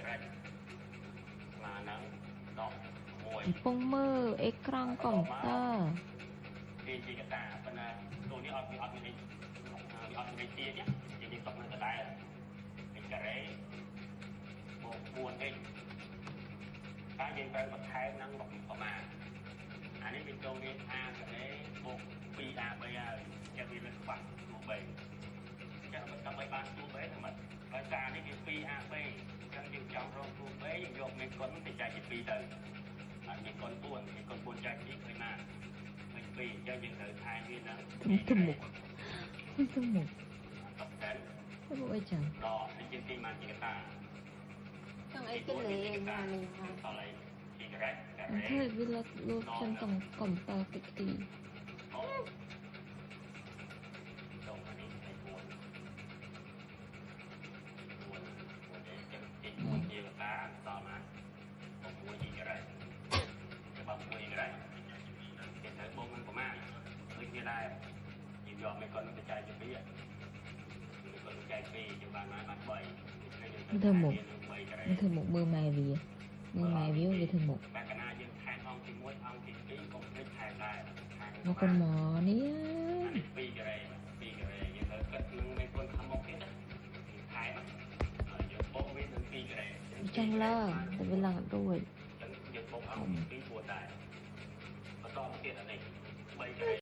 ស្មើនឹង11 កំពុងមើលអេក្រង់កុំព្យូទ័រ វាជាកតាប៉ុន្តែតួនេះអត់វាអត់មានវាអត់មានទាញយើងយើងຕົកនៅដដែល x ការ៉េបូក 4x តែយើងត្រូវបន្ថែមនឹងប្រមាណអានេះវាចូលរៀង a ការ៉េបូក 2ab ហើយចឹងវាលើខ្វះតួ b ចឹងដើម្បីបានតួ b ហ្នឹងមិនដោយសារនេះវា 2ab ចឹងយើងចង់រកតួ b យើងយកមេគុណទៅចែកជា2ទៅហើយមេគុណ4មេគុណ4ចែក2ឃើញណាឃើញ2ចឹងយើងត្រូវថែមវានឹង ទៅមុខទៅមុខ តតែ ទៅមុខអីចឹង ដល់នេះយើងទាញបានជាកតា ចង់អីគេលេងណានេះហ่า តលៃជាការ៉េការ៉េ ធ្វើវាលត់លូតចឹងកុំកុំព្យូទ័រតិចទី អូចូលអានេះឲ្យ4 4 4នេះចឹងទី4ជាកតាតមក6ជាការ៉េច្បាប់1ការ៉េគេត្រូវបូកនឹងប្រមាណដូចគ្នាដែរយើងយកមេគុណនឹងទៅចែកជា2មេគុណចែក2យើងបានមកបាន3 ធ្វើមុខធ្វើមុខមើលម៉ែវាមើលម៉ែវាវាធ្វើមុខ តែកាលណាយើងថែមអង្គទី1អង្គទី2កុំភ្លេចថែមដែរថែម មកកុំមកនេះ អានេះ2ការ៉េ2ការ៉េយើងត្រូវគិតនឹងមេគុណខាងមុខទៀតណាយើងថែមហើយយើងបូកវានឹង2ការ៉េ ចង់ឡើងតែវាឡើងអត់រួច យើងបូកអង្គទី2 4ដែរបន្តមកទៀតអានេះ3ការ៉េ